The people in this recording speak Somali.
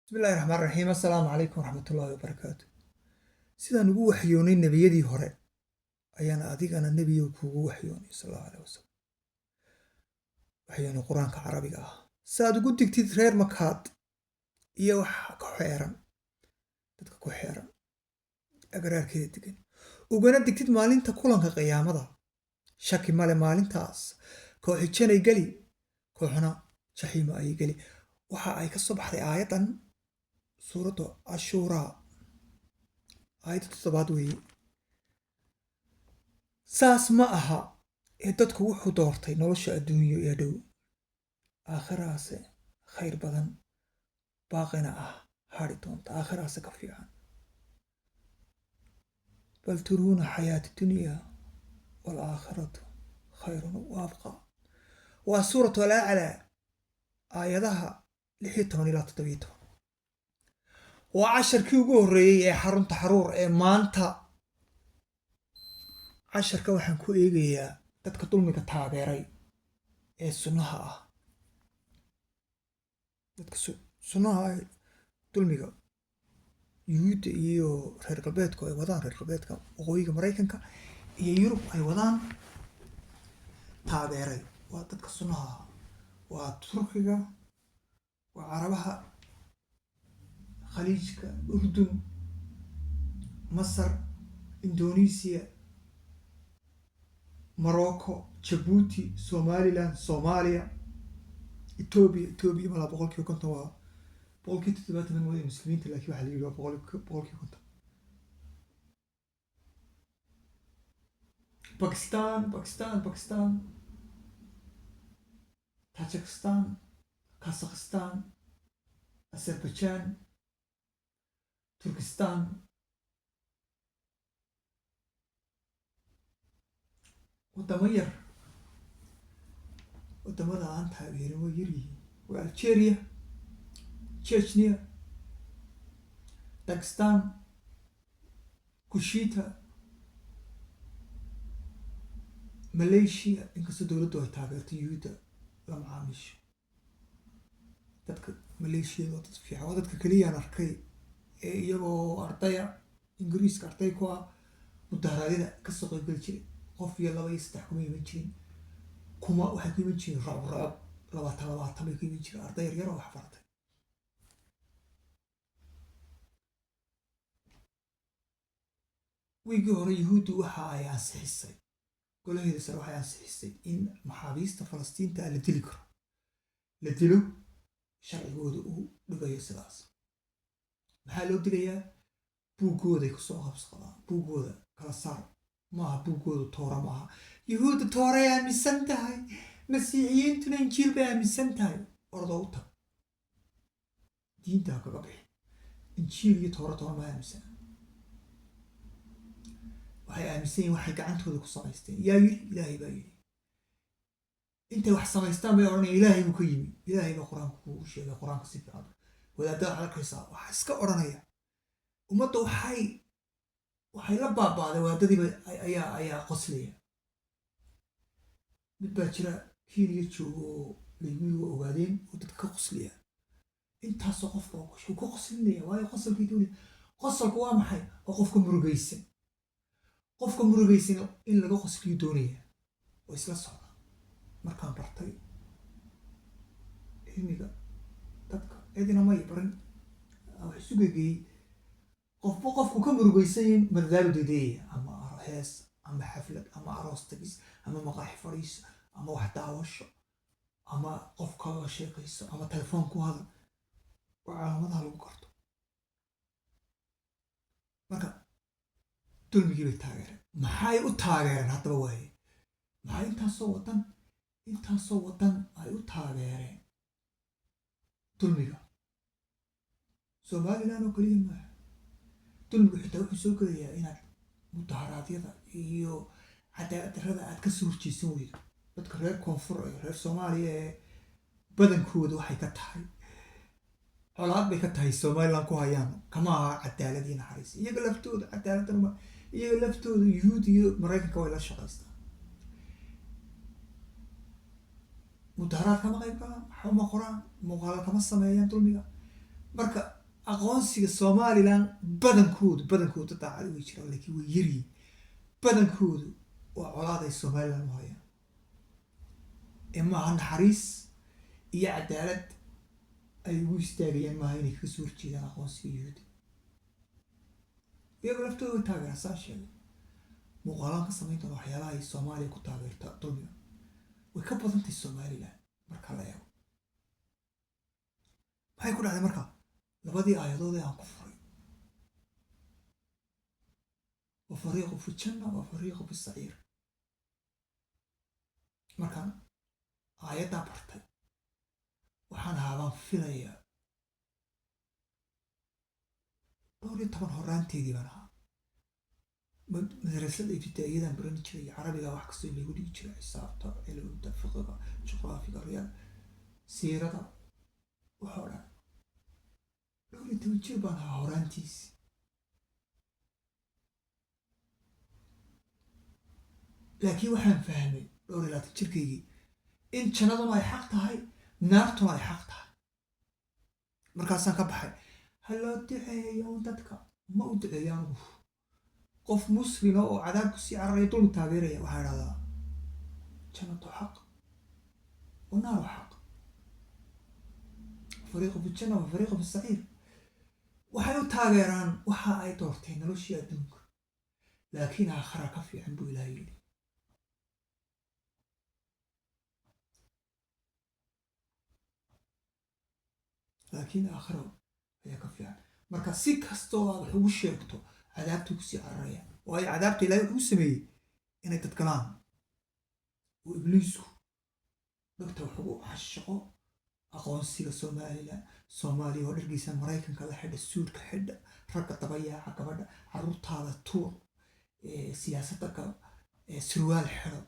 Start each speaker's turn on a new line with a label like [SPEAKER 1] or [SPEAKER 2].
[SPEAKER 1] Bismillahi raxmaan raxiim. Assalaamu calaykum waraxmatullaahi wabarakaatu. Sidaan ugu waxyoonay nebiyadii hore ayaan adigana, nebiyow, kuugu waxyoonay, sal allahu aleyh wasalam, waxyoonay Qur-aanka Carabiga ah, si aad ugu digtid reer Makaad iyo waxa ka xeeran, dadka ku xeeran agaraarkeeda degan, ugana digtid maalinta kulanka qiyaamada. Shaki male, maalintaas kooxi janay geli, kooxna jaxiima ayay geli. Waxa ay ka soo baxday aayaddan suuradda Ashuuraa, aayadda toddobaad weeye. Saas ma aha ee dadku wuxuu doortay nolosha adduunyo ee dhow, aakhiraase khayr badan, baaqina ah, hadhi doonta, aakhiraase ka fiican. Bal turuuna xayaata dunya waalaakhiratu khayrun wa abqaa. Waa suuratu Alaclaa, aayadaha 16 ilaa 17. Waa casharkii ugu horreeyey ee xarunta Xaruur ee maanta. Casharka waxaan ku eegayaa dadka dulmiga taageeray ee sunnaha ah, dadka sunnaha ah, dulmiga Yuhuudda iyo reer galbeedku ay wadaan, reer galbeedka waqooyiga Maraykanka iyo Yurub ay wadaan taageeray. Waa dadka sunnaha ah, waa Turkiga, waa Carabaha Khaliijka, Urdun, Masar, Indonesiya, Morocco, Jabuuti, Somaliland, Soomaaliya, Etoobiya. Etoobiya malaa 50%, waa 70% mooda muslimiinta, laakiin waxaa la yidhi waa 50%. Bakistan, Bakistan, Bakistan, Tajikistan, Kazakhstan, Azerbaijan, Turkistan, wadamo yar. Wadamada aan taageerin way yar yihiin, waa Algeria, Chechnya, Dagestan, Kushita, Malaysia, inkastoo dowladdu ay taageerto Yuhuudda, la macaamiisho. Dadka Maleeshiyada waa dad fiican, waa dadka keliyaan arkay ee iyagoo ardaya Ingiriiska arday ku ah mudaharaadyada kasoo qaybgeli jiray. Qof iyo laba iyo saddex kuma iman jirin, kuma waxay ku iman jireen rocb rocb, 20 20 bay ku iman jireen, arday yar yar oo wax baratay. Wiigii hore Yuhuuddu waxa ay ansixisay, golaheeda sare waxay ansixisay in maxaabiista Falastiinta la dili karo, la dilo, sharcigooda uu dhigayo sidaas. Maxaa loo dilayaa? Buuggooday kusoo qabsqabaan. Buuggooda kala saar maaha, buuggoodu Toora maaha. Yuhuudda Tooray aaminsan tahay, Masiixiyiintuna Injiil bay aaminsan tahay. Ordoo u tag, diinta ha kaga bixin. Injiil iyo Toora toona ma aaminsan, waxay aaminsan yihin waxay gacantooda ku samaysteen. Yaa yidhi? Ilaahay baa yidhi. Intay wax samaystaan bay odhanaya Ilaahay buu ka yimi. Ilaahay baa Qur-aanka kuugu sheegay, Qur-aanka si fiican. Wadaadada waxaad arkaysaa waxaa iska odhanaya ummadda waxay la baabaaday. Wadaadadiiba ayaa qoslaya. Mid baa jira Kenya joogo oo laygu yiri waa ogaadeen oo dadka ka qoslaya. Intaasoo qof baa ku ka qoslinaya, waayo qosolkii doonaya. Qosolku waa maxay? Waa qofka murugaysan. Qofka murugaysan in laga qosliyo doonaya, oo isla socda. Markaan bartay cilmiga dadka, cidina may barin, wax isu gegeeyey, qofba qofku ka murugaysan yahin madadaalo dedeeyaya, ama hees ama xaflad ama aroos tagis ama maqaaxi fadhiiso ama wax daawasho ama qof kala sheekayso ama telefoon ku hadal. Waa calaamadaha lagu garto. Marka dulmigii bay taageereen. Maxay u taageereen haddaba? Waaye, maxay intaasoo wadan ay u taageereen dulmiga? Somaliland oo keliya maaha dulmigu, xitaa wuxuu soo gelayaa inaad mudaharaadyada iyo cadaalad darrada aad kasoo horjeesan weydo. Dadka reer koonfur ee reer Soomaaliya ee badankooda waxay ka tahay colaad bay ka tahay Somaliland ku hayaan, kama aha cadaalad iyo naxariis. Iyaga laftooda cadaaladdan, iyaga laftooda Yuhuud iyo Maraykanka way la shaqaystaan. Mudaharaad kama qayb galaan, waxba ma qoraan, muuqaalo kama sameeyaan dulmiga. Marka Aqoonsiga Somaliland badankoodu daacad way jiraan, laakiin way yaryihiin. Badankoodu waa colaad ay Somaliland u hayaan ee maaha naxariis iyo cadaalad ay ugu istaagayaan, maaha inay kaga soo horjeedaan aqoonsiga Yuhuudda. Iyagu laftooda way taageeraan, saan sheegay. Muuqaalaan ka samayn doona waxyaalaha ay Soomaaliya ku taageerta dulmiga. Way ka badantahay Somaliland marka la eego. Maxay ku dhacday marka? Labadii aayadood ee aan ku furay, "Wa fariiqu fi janna wa fariiqu fi saciir", markaan aayaddaa bartay, waxaan ahaabaan filayaa 14 horaanteedii baan ahaa. Madrasada ibtidaa'iyadaan baran jiray, Carabiga wax kastoo lagu dhigi jiray, xisaabta, cilmta, fiqiga, juqraafiga, riyaad, siirada, waxoo dhan. 14 jir baan ahaa horaantiisi. Laakiin waxaan fahmay 22 jirkaygii in jannaduna ay xaq tahay, naartuna ay xaq tahay. Markaasaan ka baxay. Ha loo duceeyo un dadka, ma u duceeyo anigu. Qof muslima oo cadaab kusii cararaya, dulmi taageeraya, waxaa idhahdaa jannatu xaq wa naaru xaq, fariiqu fi janna wa fariiqu fi saciir. Waxay u taageeraan waxa ay doorteen, noloshii adduunka, laakiin aakhara ka fiican buu Ilaah yidhi. Laakiin aakhiro ayaa ka fiican. Marka si kastoo aad wax ugu sheegto, cadaabtuu kusii cararaya, waayo cadaabta Ilahay wuxuu u sameeyey inay dad galaan oo Ibliisku dhagta wax ugu xashaqo. Aqoonsiga Somaliland, Soomaaliya oo dhargiisa Maraykanka la xidha, suudhka xidha, ragga dabayaaca, gabadha caruurtaada tuur, siyaasadda gal, surwaal xidho.